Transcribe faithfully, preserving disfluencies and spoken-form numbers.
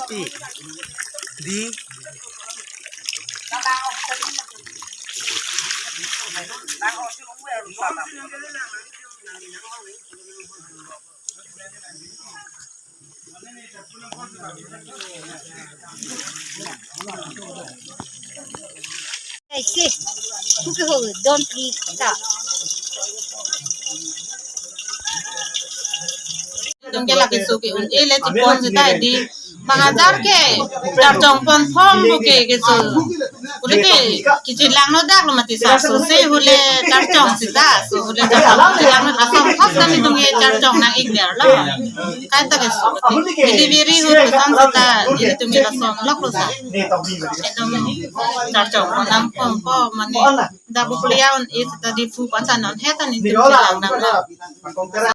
Di. Aise, kuke ho, don't please stop. Tum ke lake so ke-un-e le chipon seta di. Bang hajar ke charchong pon phong bo ke keso. Hule ke kachilangno dak lo mati sar so se hule charchong seta. So hule charchong kachilangno asom khas kami tum ke charchong nang-ik der lo. Kaita keso. Delivery ahut sang seta ilitum ke lason lok lo sa. Ekdom charchong pon nang phong po mane. Dak bo plia un-e seta di pu pan sa non he ta nelitum chilang dam lo.